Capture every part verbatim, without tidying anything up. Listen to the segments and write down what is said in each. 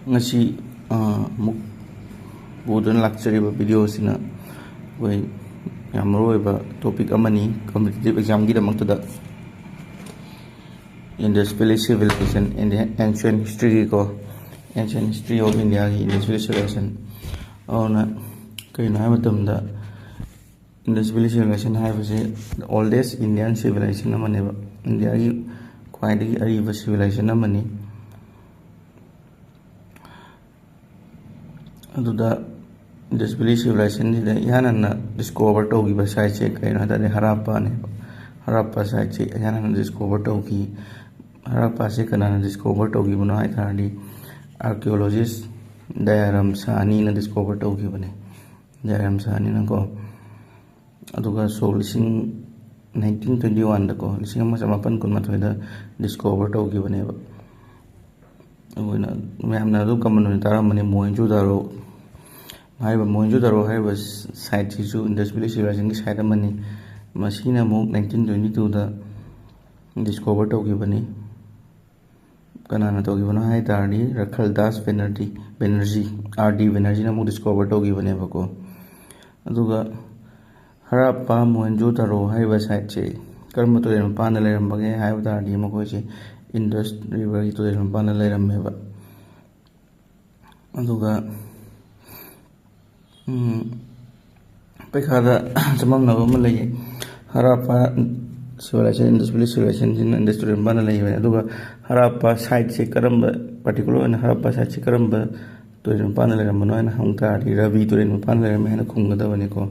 ꯉꯁꯤ ꯑ, ꯑꯃꯨꯛ ꯄꯨꯗꯨꯅ ꯂꯥꯛꯆꯔꯤꯕ ꯚꯤꯗꯤꯑꯣ ꯑꯁꯤꯅ ꯑꯩꯈꯣꯏ ꯌꯥꯝ ꯃꯔꯨ ꯑꯣꯏꯕ ꯇꯣꯄꯤꯛ ꯑꯃꯅꯤ competitive ꯑꯦꯛꯖꯥꯝꯒꯤꯗꯃꯛꯇꯗ꯫ Indus Valley Civilization in the Ancient History ꯀꯣ, Ancient History of India ꯒꯤ Indus Valley Civilization꯫ ꯑꯗꯨꯅ ꯀꯩꯅꯣ ꯍꯥꯏꯕ ꯃꯇꯝꯗ, Indus Valley Civilization ꯍꯥꯏꯕꯁꯤ oldest Indian civilization ꯑꯃꯅꯦꯕ, ꯏꯟꯗꯤꯌꯥꯒꯤ ꯈ꯭ꯋꯥꯏꯗꯒꯤ ꯑꯔꯤꯕ civilization ꯑꯃꯅꯤ꯫ ꯑꯗꯨꯗ Indus Valley Civilizationꯁꯤꯗ ꯏꯍꯥꯟ ꯍꯥꯟꯅ discover ꯇꯧꯈꯤꯕ siteꯁꯦ ꯀꯩꯅꯣ ꯍꯥꯏ ꯇꯥꯔꯗꯤ ꯍꯔꯥꯞꯄꯥꯅꯦꯕ꯫ ꯍꯔꯥꯞꯄꯥ siteꯁꯦ ꯏꯍꯥꯟ ꯍꯥꯟꯅ discover ꯇꯧꯈꯤ꯫ ꯍꯔꯥꯞꯄꯥꯁꯦ ꯀꯅꯥꯅ discover ꯇꯧꯈꯤꯕꯅꯣ ꯍꯥꯏ ꯇꯥꯔꯗꯤ, archaeologist ꯗꯌꯥꯔꯥꯝ ꯁꯥꯍꯅꯤꯅ discover ꯇꯧꯈꯤꯕꯅꯦ꯫ ꯗꯌꯥꯔꯥꯝ ꯁꯥꯍꯅꯤꯅꯀꯣ꯫ ꯑꯗꯨꯒ ꯁꯣꯛ ꯂꯤꯁꯤꯡ, nineteen twenty oneꯗꯀꯣ, ꯂꯤꯁꯤꯡ ꯑꯃ ꯆꯃꯥꯄꯟ ꯀꯨꯟꯃꯥꯊꯣꯏꯗ discover ꯇꯧꯈꯤꯕꯅꯦꯕ꯫ ꯑꯩꯈꯣꯏꯅ ꯃꯌꯥꯝꯅ ꯑꯗꯨꯝ ꯀꯃꯟ ꯑꯣꯏꯅ ꯇꯥꯔꯝꯕꯅꯤ, ꯃꯣꯍꯦꯟꯖꯣꯗꯥꯔꯣ ꯍꯥꯏꯔꯤꯕ, ꯃꯣꯍꯦꯟꯖꯣꯗꯥꯔꯣ ꯍꯥꯏꯔꯤꯕ siteꯁꯤꯁꯨ Indus Valley Civilizationꯒꯤ site ꯑꯃꯅꯤ꯫ ꯃꯁꯤꯅ ꯑꯃꯨꯛ nineteen twenty twoꯗ discover ꯇꯧꯈꯤꯕꯅꯤ꯫ ꯀꯅꯥꯅ ꯇꯧꯈꯤꯕꯅꯣ ꯍꯥꯏ ꯇꯥꯔꯗꯤ, ꯔꯈꯜ ꯗꯥꯁ ꯕꯦꯅꯔꯖꯤ, ꯕꯦꯅꯔꯖꯤ, R D ꯕꯦꯅꯔꯖꯤꯅ ꯑꯃꯨꯛ discover ꯇꯧꯈꯤꯕꯅꯦꯕꯀꯣ꯫ ꯑꯗꯨꯒ ꯍꯔꯥꯞꯄꯥ ꯃꯣꯍꯦꯟꯖꯣꯗꯥꯔꯣ ꯍꯥꯏꯔꯤꯕ siteꯁꯦ ꯀꯔꯝꯕ ꯇꯨꯔꯦꯜ ꯃꯄꯥꯟꯗ ꯂꯩꯔꯝꯕꯒꯦ ꯍꯥꯏꯕ ꯇꯥꯔꯗꯤ, ꯃꯈꯣꯏꯁꯦ Indus Riverꯒꯤ ꯇꯨꯔꯦꯜ ꯃꯄꯥꯟꯗ ꯂꯩꯔꯝꯃꯦꯕ꯫ ꯑꯗꯨꯒ ꯎꯝ, ꯄꯩꯈꯥꯗ ꯆꯃꯝꯅꯕ ꯑꯃ ꯂꯩꯌꯦ꯫ ꯍꯔꯥꯞꯄꯥ civilization, Indus Valley Civilizationꯁꯤꯅ Indus ꯇꯨꯔꯦꯜ ꯃꯄꯥꯟꯗ ꯂꯩꯕꯅꯤ꯫ ꯑꯗꯨꯒ ꯍꯔꯥꯞꯄꯥ siteꯁꯦ ꯀꯔꯝꯕ, particular ꯑꯣꯏꯅ ꯍꯔꯥꯞꯄꯥ siteꯁꯦ ꯀꯔꯝꯕ ꯇꯨꯔꯦꯜ ꯃꯄꯥꯟꯗ ꯂꯩꯔꯝꯕꯅꯣ ꯍꯥꯏꯅ ꯍꯪ ꯇꯥꯔꯗꯤ, ꯔꯥꯕꯤ ꯇꯨꯔꯦꯜ ꯃꯄꯥꯟꯗ ꯂꯩꯔꯝꯃꯦ ꯍꯥꯏꯅ ꯈꯨꯝꯒꯗꯕꯅꯤꯀꯣ,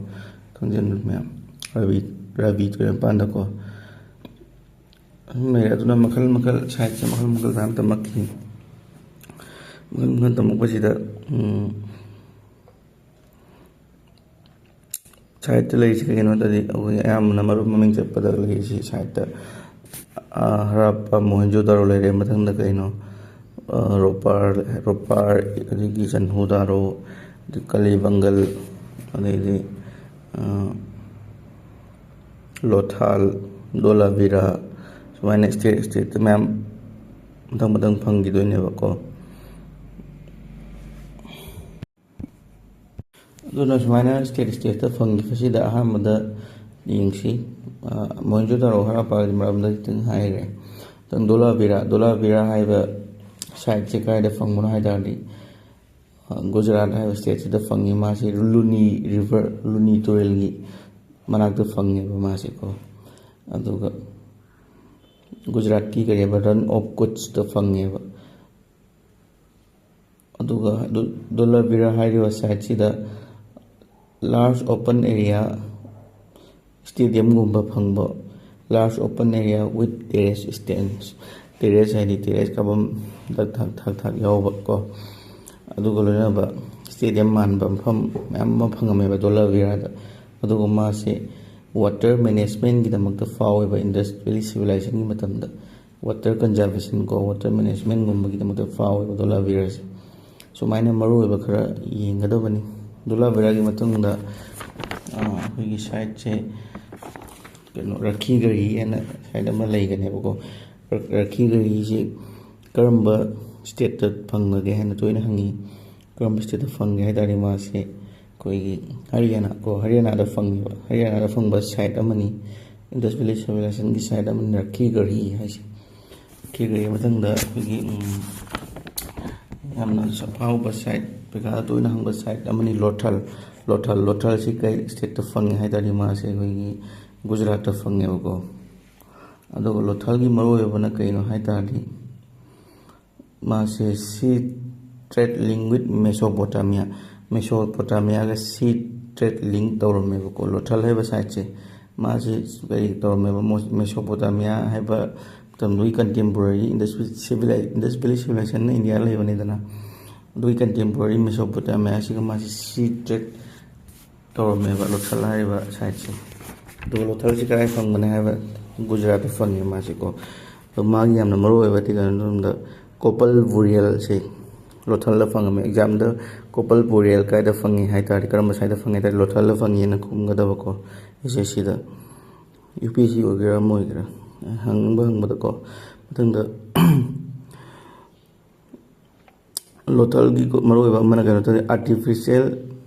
ꯈꯪꯖꯤꯟꯕ ꯃꯌꯥꯝ꯫ ꯔꯥꯕꯤ, ꯔꯥꯕꯤ ꯇꯨꯔꯦꯜ ꯃꯄꯥꯟꯗꯀꯣ꯫ ꯑꯗꯨꯝ ꯂꯩꯔꯦ꯫ ꯑꯗꯨꯅ ꯃꯈꯜ ꯃꯈꯜ, siteꯁꯦ ꯃꯈꯜ ꯃꯈꯜ ꯃꯌꯥꯝ ꯇꯝꯃꯛꯈꯤꯅꯤ꯫ ꯃꯈꯜ ꯃꯈꯜ ꯇꯝꯃꯛꯄꯁꯤꯗ, ꯎꯝ, siteꯇ ꯂꯩꯔꯤꯁꯤ ꯀꯩꯒꯤꯅꯣ ꯍꯥꯏ ꯇꯥꯔꯗꯤ, ꯑꯩꯈꯣꯏ ꯑꯌꯥꯝꯕꯅ ꯃꯔꯨꯞ ꯃꯃꯤꯡ ꯆꯠꯄꯗ ꯂꯩꯔꯤꯁꯤ siteꯇ, ꯑꯥ, ꯍꯔꯥꯞꯄꯥ, ꯃꯣꯍꯦꯟꯖꯣꯗꯥꯔꯣ ꯂꯩꯔꯦ, ꯃꯊꯪꯗ ꯀꯩꯅꯣ, ꯑꯥ, ꯔꯣꯄꯥꯔ, ꯔꯣꯄꯥꯔ, ꯑꯗꯒꯤ ꯆꯟꯍꯨꯗꯥꯔꯣ, ꯑꯗꯩ ꯀꯂꯤꯕꯪꯒꯜ, ꯑꯗꯩꯗꯤ, ꯑꯥ, ꯂꯣꯊꯥꯜ, ꯗꯣꯂꯥꯚꯤꯔꯥ, ꯁꯨꯃꯥꯏꯅ state stateꯇ ꯃꯌꯥꯝ ꯃꯊꯪ ꯃꯊꯪ ꯐꯪꯈꯤꯗꯣꯏꯅꯦꯕꯀꯣ꯫ ꯑꯗꯨꯅ ꯁꯨꯃꯥꯏꯅ ꯁ꯭ꯇꯦꯠ ꯁ꯭ꯇꯦꯠꯇ ꯐꯪꯈꯤꯕꯁꯤꯗ ꯑꯍꯥꯟꯕꯗ ꯌꯦꯡꯁꯤ꯫ ꯃꯣꯍꯦꯟꯖꯣꯗꯥꯔꯣ ꯍꯔꯞꯄꯥꯒꯤ ꯃꯔꯝꯗ ꯈꯤꯇꯪ ꯍꯥꯏꯈ꯭ꯔꯦ꯫ ꯃꯊꯪ ꯙꯣꯂꯥꯚꯤꯔꯥ, ꯙꯣꯂꯥꯚꯤꯔꯥ ꯍꯥꯏꯕ ꯁꯥꯏꯠꯁꯦ ꯀꯗꯥꯏꯗ ꯐꯪꯕꯅꯣ ꯍꯥꯏ ꯇꯥꯔꯗꯤ, ꯒꯨꯖꯔꯥꯠ ꯍꯥꯏꯕ ꯁ꯭ꯇꯦꯠꯁꯤꯗ ꯐꯪꯉꯤ꯫ ꯃꯥꯁꯤ ꯂꯨꯅꯤ ꯔꯤꯚꯔ, ꯂꯨꯅꯤ ꯇꯨꯔꯦꯜꯒꯤ ꯃꯅꯥꯛꯇ ꯐꯪꯉꯦꯕ ꯃꯥꯁꯦꯀꯣ꯫ ꯑꯗꯨꯒ ꯒꯨꯖꯔꯥꯠꯀꯤ ꯀꯔꯤ ꯍꯥꯏꯕ, ꯔꯟ ꯑꯣꯐ ꯀꯨꯠꯁꯇ ꯐꯪꯉꯦꯕ꯫ ꯑꯗꯨꯒ ꯙꯣꯂꯥꯚꯤꯔꯥ ꯍꯥꯏꯔꯤꯕ ꯁꯥꯏꯠꯁꯤꯗ ꯂꯥꯔꯖ ꯑꯣꯄꯟ ꯑꯦꯔꯤꯌꯥ, ꯁ꯭ꯇꯦꯗꯤꯌꯝꯒꯨꯝꯕ ꯐꯪꯕ, large open area with terrace stands, terrace ꯍꯥꯏꯗꯤ ꯇꯦꯔꯦꯁ ꯀꯥꯐꯝ ꯊꯛ ꯊꯥꯛ ꯊꯥꯛ ꯊꯥꯛ ꯌꯥꯎꯕ ꯀꯣ, ꯑꯗꯨꯒ ꯂꯣꯏꯅꯕ ꯁ꯭ꯇꯦꯗꯤꯌꯝ ꯃꯥꯟꯕ ꯃꯐꯝ ꯃꯌꯥꯝ ꯑꯃ ꯐꯪꯉꯝꯃꯦꯕ ꯙꯣꯂꯥꯚꯤꯔꯥꯗ꯫ ꯑꯗꯨꯒ ꯃꯥꯁꯦ ꯋꯥꯇꯔ ꯃꯦꯅꯦꯖꯃꯦꯟꯒꯤꯗꯃꯛꯇ ꯐꯥꯎꯋꯦꯕ ꯏꯟꯗꯁ ꯚꯦꯂꯤ ꯁꯤꯚꯤꯂꯥꯏꯖꯦꯁꯟꯒꯤ ꯃꯇꯝꯗ꯫ ꯋꯥꯇꯔ ꯀꯟꯖꯥꯔꯕꯦꯁꯟ ꯀꯣ, ꯋꯥꯇꯔ ꯃꯦꯅꯦꯖꯃꯦꯟꯒꯨꯝꯕꯒꯤꯗꯃꯛꯇ ꯐꯥꯎꯋꯦꯕ ꯙꯣꯂꯥꯚꯤꯔꯥꯁꯦ꯫ ꯁꯨꯃꯥꯏꯅ ꯃꯔꯨꯑꯣꯏꯕ ꯈꯔ ꯌꯦꯡꯒꯗꯕꯅꯤ꯫ ꯙꯣꯂꯥꯚꯤꯔꯥꯒꯤ ꯃꯇꯨꯡꯗ ꯑꯩꯈꯣꯏꯒꯤ ꯁꯥꯏꯠꯁꯦ ꯀꯩꯅꯣ, ꯔꯈꯤ ꯒꯔꯤ ꯍꯥꯏꯅ ꯁꯥꯏꯠ ꯑꯃ ꯂꯩꯒꯅꯦꯕꯀꯣ꯫ ꯔꯈꯤ ꯒꯔꯤꯁꯤ ꯀꯔꯝꯕ ꯁ꯭ꯇꯦꯠꯇ ꯐꯪꯒꯒꯦ ꯍꯥꯏꯅ ꯇꯣꯏꯅ ꯍꯪꯉꯤ꯫ ꯀꯔꯝꯕ ꯁ꯭ꯇꯦꯠꯇ ꯐꯪꯒꯦ ꯍꯥꯏ ꯇꯥꯔꯗꯤ, ꯃꯥꯁꯦ ꯑꯩꯈꯣꯏꯒꯤ ꯍꯔꯤꯌꯥꯅꯥ ꯀꯣ, ꯍꯔꯤꯌꯥꯅꯥꯗ ꯐꯪꯉꯦꯕ꯫ ꯍꯔꯤꯌꯥꯅꯥꯗ ꯐꯪꯕ ꯁꯥꯏꯠ ꯑꯃꯅꯤ꯫ ꯏꯟꯗꯁ ꯚꯦꯂꯤ ꯁꯤꯚꯤꯂꯥꯏꯖꯦꯁꯟꯒꯤ ꯁꯥꯏꯠ ꯑꯃꯅꯤ ꯔꯈꯤ ꯒꯔꯤ ꯍꯥꯏꯁꯦ꯫ ꯔꯈꯤ ꯒꯔꯤ ꯃꯊꯪꯗ ꯑꯩꯈꯣꯏꯒꯤ, ꯎꯝ, ꯌꯥꯝꯅ ꯐꯥꯎꯕ ꯁꯥꯏꯠ, ꯄꯩꯈꯥꯗ ꯇꯣꯏꯅ ꯍꯪꯕ ꯁꯥꯏꯠ ꯑꯃꯅꯤ ꯂꯣꯊꯜ꯫ ꯂꯣꯊꯜ, ꯂꯣꯊꯜꯁꯤ ꯀꯩ ꯁ꯭ꯇꯦꯠꯇ ꯐꯪꯉꯦ ꯍꯥꯏ ꯇꯥꯔꯗꯤ, ꯃꯥꯁꯦ ꯑꯩꯈꯣꯏꯒꯤ ꯒꯨꯖꯔꯥꯠꯇ ꯐꯪꯉꯦꯕꯀꯣ꯫ ꯑꯗꯨꯒ ꯂꯣꯊꯜꯒꯤ ꯃꯔꯨꯑꯣꯏꯕꯅ ꯀꯩꯅꯣ ꯍꯥꯏ ꯇꯥꯔꯗꯤ, ꯃꯥꯁꯦ ꯁꯤ ꯇ꯭ꯔꯦꯗ ꯂꯤꯡ ꯋꯤꯠ ꯃꯦꯁꯣꯄꯣꯇꯥꯃꯤꯌꯥ, ꯃꯦꯁꯣꯄꯣꯇꯥꯃꯤꯌꯥꯒ ꯁꯤ ꯇ꯭ꯔꯦꯗ ꯂꯤꯡ ꯇꯧꯔꯝꯃꯦꯕꯀꯣ꯫ ꯂꯣꯊꯜ ꯍꯥꯏꯕ ꯁꯥꯏꯠꯁꯦ ꯃꯥꯁꯦ ꯀꯔꯤ ꯇꯧꯔꯝꯃꯦꯕ, ꯃꯣ-, ꯃꯦꯁꯣꯄꯣꯇꯥꯃꯤꯌꯥ ꯍꯥꯏꯕ ꯃꯇꯝꯗꯨꯒꯤ ꯀꯟꯇꯦꯝꯄꯣꯔꯔꯤ ꯏꯟꯗꯁ ꯚꯦꯂꯤ ꯁꯤꯚꯤꯂꯥꯏ-, ꯏꯟꯗꯁ ꯚꯦꯂꯤ ꯁꯤꯚꯤꯂꯥꯏꯖꯦꯁꯟꯅ ꯏꯟꯗꯤꯌꯥ ꯂꯩꯕꯅꯤꯗꯅ, ꯑꯗꯨꯒꯤ ꯀꯟꯇꯦꯝꯄꯣꯔꯔꯤ ꯃꯦꯁꯣꯄꯣꯇꯥꯃꯤꯌꯥꯁꯤꯒ ꯃꯥꯁꯦ ꯁꯤ ꯇ꯭ꯔꯦꯗ ꯇꯧꯔꯝꯃꯦꯕ ꯂꯣꯊꯜ ꯍꯥꯏꯔꯤꯕ ꯁꯥꯏꯠꯁꯦ꯫ ꯑꯗꯨꯒ ꯂꯣꯊꯜꯁꯤ ꯀꯗꯥꯏ ꯐꯪꯕꯅꯦ ꯍꯥꯏꯕ, ꯒꯨꯖꯔꯥꯠꯇ ꯐꯪꯉꯦ ꯃꯥꯁꯦꯀꯣ꯫ ꯑꯗꯣ ꯃꯥꯒꯤ ꯌꯥꯝꯅ ꯃꯔꯨ ꯑꯣꯏꯕꯗꯤ ꯀꯩꯅꯣ ꯍꯥꯏꯕꯗ, ꯀꯣꯄꯜ ꯕꯨꯔꯤꯌꯦꯜꯁꯦ ꯂꯣꯊꯜꯗ ꯐꯪꯉꯝꯃꯦ꯫ ꯑꯦꯛꯖꯥꯝꯗ ꯀꯣꯄꯜ ꯕꯨꯔꯤꯌꯦꯜ ꯀꯥꯏꯗ ꯐꯪꯉꯤ ꯍꯥꯏ ꯇꯥꯔꯗꯤ, ꯀꯔꯝꯕ ꯁꯥꯏꯠꯇ ꯐꯪꯉꯤ ꯍꯥꯏ ꯇꯥꯔꯗꯤ, ꯂꯣꯊꯜꯗ ꯐꯪꯉꯦꯅ ꯈꯨꯝꯒꯗꯕꯀꯣ꯫ ꯑꯦꯁ ꯑꯦꯁ ꯁꯤꯗ, ꯌꯨ ꯄꯤ ꯑꯦꯁ ꯁꯤ ꯑꯣꯏꯒꯦꯔꯥ ꯑꯃ ꯑꯣꯏꯒꯦꯔꯥ, ꯍꯪꯅꯤꯡꯕ ꯍꯪꯕꯗꯀꯣ꯫ ꯃꯊꯪꯗ ꯂꯣꯊꯜꯒꯤ ꯃꯔꯨꯑꯣꯏꯕ ꯑꯃꯅ ꯀꯩꯅꯣ ꯇꯧꯔꯦ, ꯑꯥꯔꯇꯤꯐꯤꯁꯦꯜ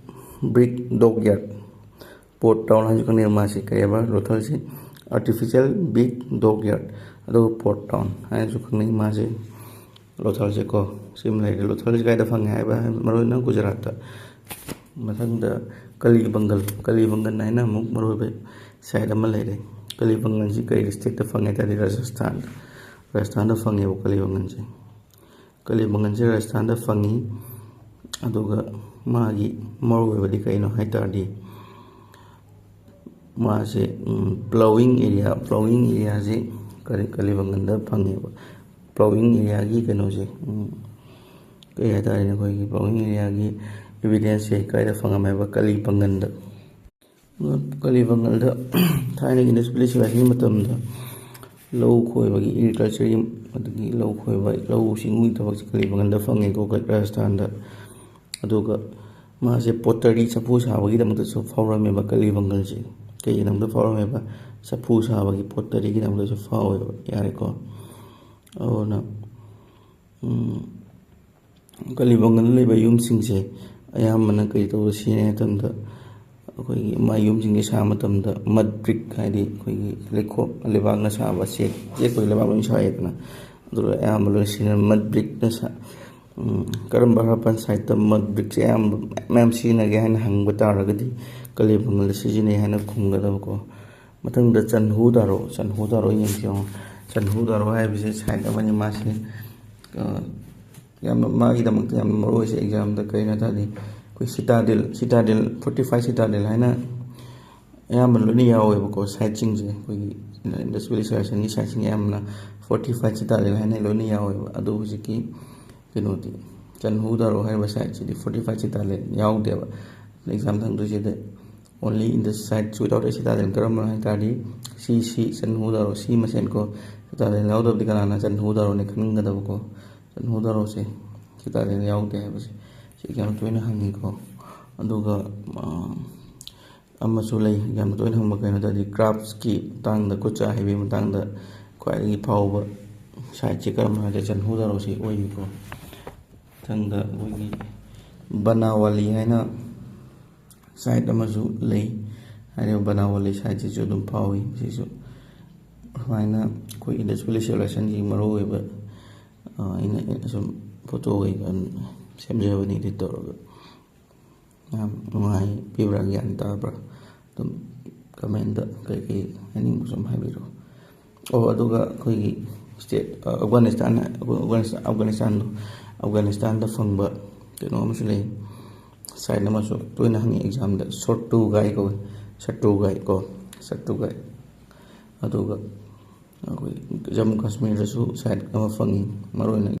ꯕ꯭ꯔꯤꯛ ꯗꯣꯛ ꯌꯥꯔꯗ, ꯄꯣꯠ ꯇꯥꯎꯟ ꯍꯥꯏꯅꯁꯨ ꯈꯪꯅꯩ꯫ ꯃꯥꯁꯤ ꯀꯔꯤ ꯍꯥꯏꯕ, ꯂꯣꯊꯜꯁꯤ ꯑꯥꯔꯇꯤꯐꯤꯁꯤꯌꯦꯜ ꯕ꯭ꯔꯤꯛ ꯗꯣꯛ ꯌꯥꯔꯗ, ꯑꯗꯨꯒ ꯄꯣꯠ ꯇꯥꯎꯟ ꯍꯥꯏꯅꯁꯨ ꯈꯪꯅꯩ꯫ ꯃꯥꯁꯤ ꯂꯣꯊꯜꯁꯦꯀꯣ, ꯁꯤꯃ ꯂꯩꯔꯦ꯫ ꯂꯣꯊꯜꯁꯦ ꯀꯥꯏꯗ ꯐꯪꯉꯦ ꯍꯥꯏꯕ, ꯃꯔꯨ ꯑꯣꯏꯅ ꯒꯨꯖꯔꯥꯠꯇ꯫ ꯃꯊꯪꯗ ꯀꯂꯤ ꯕꯪꯒꯜ꯫ ꯀꯂꯤ ꯕꯪꯒꯜ ꯍꯥꯏꯅ ꯑꯃꯨꯛ ꯃꯔꯨ ꯑꯣꯏꯕ ꯁꯥꯏꯠ ꯑꯃ ꯂꯩꯔꯦ꯫ ꯀꯂꯤ ꯕꯪꯒꯜꯁꯤ ꯀꯔꯤ ꯁ꯭ꯇꯦꯠꯇ ꯐꯪꯉꯦ ꯍꯥꯏ ꯇꯥꯔꯗꯤ, ꯔꯥꯖꯁꯊꯥꯟꯗ, ꯔꯥꯖꯁꯊꯥꯟꯗ ꯐꯪꯉꯦꯕ ꯀꯂꯤ ꯕꯪꯒꯜꯁꯦ꯫ ꯀꯂꯤ ꯕꯪꯒꯜꯁꯦ ꯔꯥꯖꯁꯊꯥꯟꯗ ꯐꯪꯉꯤ꯫ ꯑꯗꯨꯒ ꯃꯥꯒꯤ ꯃꯔꯨ ꯑꯣꯏꯕꯗꯤ ꯀꯩꯅꯣ ꯍꯥꯏ ꯇꯥꯔꯗꯤ, ꯃꯥꯁꯦ, ꯎꯝ, ꯄ꯭ꯂꯣꯋꯤꯡ ꯑꯦꯔꯤꯌꯥ, ꯄ꯭ꯂꯣꯋꯤꯡ ꯑꯦꯔꯤꯌꯥꯁꯤ ꯀꯔꯤ, ꯀꯂꯤ ꯕꯪꯒꯜꯗ ꯐꯪꯉꯦꯕ꯫ ꯄ꯭ꯂꯣꯋꯤꯡ ꯑꯦꯔꯤꯌꯥꯒꯤ ꯀꯩꯅꯣꯁꯦ, ꯎꯝ, ꯀꯩ ꯍꯥꯏ ꯇꯥꯔꯦꯅꯦ, ꯑꯩꯈꯣꯏꯒꯤ ꯄ꯭ꯂꯣꯋꯤꯡ ꯑꯦꯔꯤꯌꯥꯒꯤ ꯏꯕꯤꯗꯦꯟꯁꯁꯦ ꯀꯥꯏꯗ ꯐꯪꯉꯝꯃꯦꯕ? ꯀꯂꯤ ꯕꯪꯒꯜꯗ꯫ ꯀꯂꯤ ꯕꯪꯒꯜꯗ ꯊꯥꯏꯅꯒꯤ ꯏꯟꯗꯁ ꯚꯦꯂꯤ ꯁꯤꯚꯤꯂꯥꯏꯖꯦꯁꯟꯒꯤ ꯃꯇꯝꯗ ꯂꯧ ꯈꯣꯏꯕꯒꯤ, ꯑꯦꯒ꯭ꯔꯤꯀꯜꯆꯔꯒꯤ, ꯑꯗꯒꯤ ꯂꯧ ꯈꯣꯏꯕ, ꯂꯧꯎ ꯁꯤꯡꯎꯒꯤ ꯊꯕꯛꯁꯦ ꯀꯂꯤ ꯕꯪꯒꯜꯗ ꯐꯪꯉꯦꯀꯣ, ꯔꯥꯖꯁꯊꯥꯟꯗ꯫ ꯑꯗꯨꯒ ꯃꯥꯁꯦ ꯄꯣꯇꯔꯤ, ꯆꯐꯨ ꯁꯥꯕꯒꯤꯗꯃꯛꯇꯁꯨ ꯐꯥꯎꯔꯝꯃꯦꯕ ꯀꯂꯤ ꯕꯪꯒꯜꯁꯦ꯫ ꯀꯩꯒꯤꯗꯃꯛꯇ ꯐꯥꯎꯔꯝꯃꯦꯕ? ꯆꯐꯨ ꯁꯥꯕꯒꯤ, ꯄꯣꯇꯔꯤꯒꯤꯗꯃꯛꯇꯁꯨ ꯐꯥꯎꯋꯦꯕ, ꯌꯥꯔꯦꯀꯣ꯫ ꯑꯗꯨꯅ, ꯎꯝ, ꯀꯂꯤ ꯕꯪꯒꯜꯗ ꯂꯩꯕ ꯌꯨꯝꯁꯤꯡꯁꯦ ꯑꯌꯥꯝꯕꯅ ꯀꯔꯤ ꯇꯧꯔ ꯁꯤꯖꯤꯟꯅꯩ ꯍꯥꯏ ꯃꯇꯝꯗ, ꯑꯩꯈꯣꯏꯒꯤ ꯃꯥꯏ ꯌꯨꯝꯁꯤꯡꯁꯦ ꯁꯥꯕ ꯃꯇꯝꯗ ꯃꯗ ꯕ꯭ꯔꯤꯛ, ꯍꯥꯏꯗꯤ ꯑꯩꯈꯣꯏꯒꯤ ꯂꯩꯈꯣꯝ, ꯂꯩꯕꯥꯛꯅ ꯁꯥꯕ, ꯆꯦꯛ, ꯆꯦꯛ ꯑꯣꯏ ꯂꯩꯕꯥꯛ ꯂꯣꯏꯅ ꯁꯥꯏꯗꯅ, ꯑꯗꯨꯒ ꯑꯌꯥꯝꯕ ꯂꯣꯏꯅ ꯁꯤꯖꯤꯟꯅ ꯃꯗ ꯕ꯭ꯔꯤꯛꯅ ꯁꯥ-, ꯎꯝ, ꯀꯔꯝꯕ ꯍꯔꯄꯟ ꯁꯥꯏꯠꯇ ꯃꯗ ꯕ꯭ꯔꯤꯛꯁꯦ ꯑꯌꯥꯝꯕ ꯃꯌꯥꯝ ꯁꯤꯖꯤꯟꯅꯒꯦ ꯍꯥꯏꯅ ꯍꯪꯕ ꯇꯥꯔꯒꯗꯤ, ꯀꯂꯤ ꯕꯪꯒꯜꯗ ꯁꯤꯖꯤꯟꯅꯩ ꯍꯥꯏꯅ ꯈꯨꯝꯒꯗꯕꯀꯣ꯫ ꯃꯊꯪꯗ ꯆꯟꯍꯨ ꯗꯥꯔꯣ, ꯆꯟꯍꯨ ꯗꯥꯔꯣ ꯌꯦꯡꯁꯤ ꯌꯦꯡꯉꯣ꯫ ꯆꯟꯍꯨ ꯗꯥꯔꯣ ꯍꯥꯏꯕꯁꯦ ꯁꯥꯏꯠ ꯑꯃꯅꯤ꯫ ꯃꯥꯁꯦ, ꯑ, ꯌꯥꯝꯅ, ꯃꯥꯒꯤꯗꯃꯛꯇ ꯌꯥꯝꯅ ꯃꯔꯨ ꯑꯣꯏꯁꯦ ꯑꯦꯛꯖꯥꯝꯗ ꯀꯩꯅꯣ ꯍꯥꯏ ꯇꯥꯔꯗꯤ, ꯑꯩꯈꯣꯏ ꯁꯤꯇꯥꯗꯦꯜ, ꯁꯤꯇꯥꯗꯦꯜ, ꯐꯣꯔꯇꯤꯐꯥꯏ ꯁꯤꯇꯥꯗꯦꯜ ꯍꯥꯏꯅ ꯑꯌꯥꯝꯕ ꯂꯣꯏꯅ ꯌꯥꯎꯋꯦꯕꯀꯣ꯫ ꯁꯥꯏꯠꯁꯤꯡꯁꯦ ꯑꯩꯈꯣꯏꯒꯤ ꯏꯟꯗꯁ ꯚꯦꯂꯤ ꯁꯤꯚꯤꯂꯥꯏꯖꯦꯁꯟꯒꯤ ꯁꯥꯏꯠꯁꯤꯡ ꯑꯌꯥꯝꯕꯅ ꯐꯣꯔꯇꯤꯐꯥꯏ ꯁꯤꯇꯥꯗꯦꯜ ꯍꯥꯏꯅ ꯂꯣꯏꯅ ꯌꯥꯎꯋꯦꯕ꯫ ꯑꯗꯣ ꯍꯧꯖꯤꯛꯀꯤ ꯀꯩꯅꯣꯗꯤ, ꯆꯟꯍꯨ ꯗꯥꯔꯣ ꯍꯥꯏꯔꯤꯕ ꯁꯥꯏꯠꯁꯤꯗꯤ ꯐꯣꯔꯇꯤꯐꯥꯏ ꯁꯤꯇꯥꯗꯦꯜ ꯌꯥꯎꯗꯦꯕ꯫ ꯑꯦꯛꯖꯥꯝ ꯍꯪꯗꯣꯏꯁꯤꯗ only in the site without a citadel ꯀꯔꯝꯕꯅꯣ ꯍꯥꯏ ꯇꯥꯔꯗꯤ, ꯁꯤ, ꯁꯤ, ꯆꯟꯍꯨ ꯗꯥꯔꯣ, ꯁꯤ ꯃꯁꯦꯟꯀꯣ꯫ ꯁꯤꯇꯥꯗꯦꯜ ꯌꯥꯎꯗꯕꯗꯤ ꯀꯅꯥꯅ? ꯆꯟꯍꯨ ꯗꯥꯔꯣꯅꯦ ꯈꯟꯒꯗꯕꯀꯣ꯫ ꯆꯟꯍꯨ ꯗꯥꯔꯣꯁꯦ ꯁꯤꯇꯥꯗꯦꯜ ꯌꯥꯎꯗꯦ ꯍꯥꯏꯕꯁꯦ ꯁꯤ ꯑꯦꯛꯖꯥꯝ ꯇꯣꯏꯅ ꯍꯪꯉꯤꯀꯣ꯫ ꯑꯗꯨꯒ, ꯑ, ꯑꯃꯁꯨ ꯂꯩ, ꯌꯥꯝꯅ ꯇꯣꯏꯅ ꯍꯪꯕ ꯀꯩꯅꯣ ꯍꯥꯏ ꯇꯥꯔꯗꯤ, ꯀ꯭ꯔꯥꯐꯁꯀꯤ ꯃꯇꯥꯡꯗ, ꯈꯨꯠ ꯁꯥ ꯍꯩꯕꯒꯤ ꯃꯇꯥꯡꯗ ꯈ꯭ꯋꯥꯏꯗꯒꯤ ꯐꯥꯎꯕ ꯁꯥꯏꯠꯁꯦ ꯀꯔꯝꯕꯅꯣ ꯍꯥꯏꯔꯗꯤ ꯆꯟꯍꯨ ꯗꯥꯔꯣꯁꯤ ꯑꯣꯏꯅꯤꯀꯣ꯫ ꯃꯊꯪꯗ ꯑꯩꯈꯣꯏꯒꯤ ꯕꯅꯥꯋꯥꯂꯤ ꯍꯥꯏꯅ ꯁꯥꯏꯠ ꯑꯃꯁꯨ ꯂꯩ꯫ ꯍꯥꯏꯔꯤꯕ ꯕꯅꯥꯋꯂꯤ ꯁꯥꯏꯠꯁꯤꯁꯨ ꯑꯗꯨꯝ ꯐꯥꯎꯏ꯫ ꯁꯤꯁꯨ ꯁꯨꯃꯥꯏꯅ ꯑꯩꯈꯣꯏ ꯏꯟꯗꯁ ꯚꯦꯂꯤ ꯁꯤꯚꯤꯂꯥꯏꯖꯦꯁꯟꯒꯤ ꯃꯔꯨꯑꯣꯏꯕ, ꯑ, ꯑꯩꯅ ꯁꯨꯝ ꯐꯣꯇꯣ ꯀꯩꯀꯥ ꯁꯦꯝꯖꯕꯅꯤ, ꯏꯗꯤꯠ ꯇꯧꯔꯒ꯫ ꯌꯥꯝ ꯅꯨꯡꯉꯥꯏꯕꯤꯕ꯭ꯔꯥ, ꯒ꯭ꯌꯥꯟ ꯇꯥꯕ꯭ꯔꯥ? ꯑꯗꯨꯝ ꯀꯃꯦꯟꯗ ꯀꯩꯀꯩ ꯍꯥꯏꯅꯤꯡꯕꯁꯨ ꯑꯗꯨꯝ ꯍꯥꯏꯕꯤꯔꯛꯑꯣ꯫ ꯑꯣ, ꯑꯗꯨꯒ ꯑꯩꯈꯣꯏꯒꯤ ꯁ꯭ꯇꯦꯠ, ꯑ, ꯑꯐꯒꯥꯅꯤꯁꯇꯥꯟ, ꯑꯐꯒꯥꯅꯤꯁꯇꯥꯟꯗꯣ, ꯑꯐꯒꯥꯅꯤꯁꯇꯥꯟꯗ ꯐꯪꯕ ꯀꯩꯅꯣ ꯑꯃꯁꯨ ꯂꯩ, ꯁꯥꯏꯠ ꯑꯃꯁꯨ ꯇꯣꯏꯅ ꯍꯪꯉꯤ ꯑꯦꯛꯖꯥꯝꯗ, ꯁꯣꯇꯨꯒꯥꯏ ꯀꯧꯏ, ꯁꯇꯨꯒꯥꯏ ꯀꯣ, ꯁꯇꯨꯒꯥꯏ꯫ ꯑꯗꯨꯒ ꯑꯩꯈꯣꯏ ꯖꯝꯃꯨ ꯀꯥꯁꯃꯤꯔꯗꯁꯨ ꯁꯥꯏꯠ ꯑꯃ ꯐꯪꯉꯤ, ꯃꯔꯨꯑꯣꯏꯅ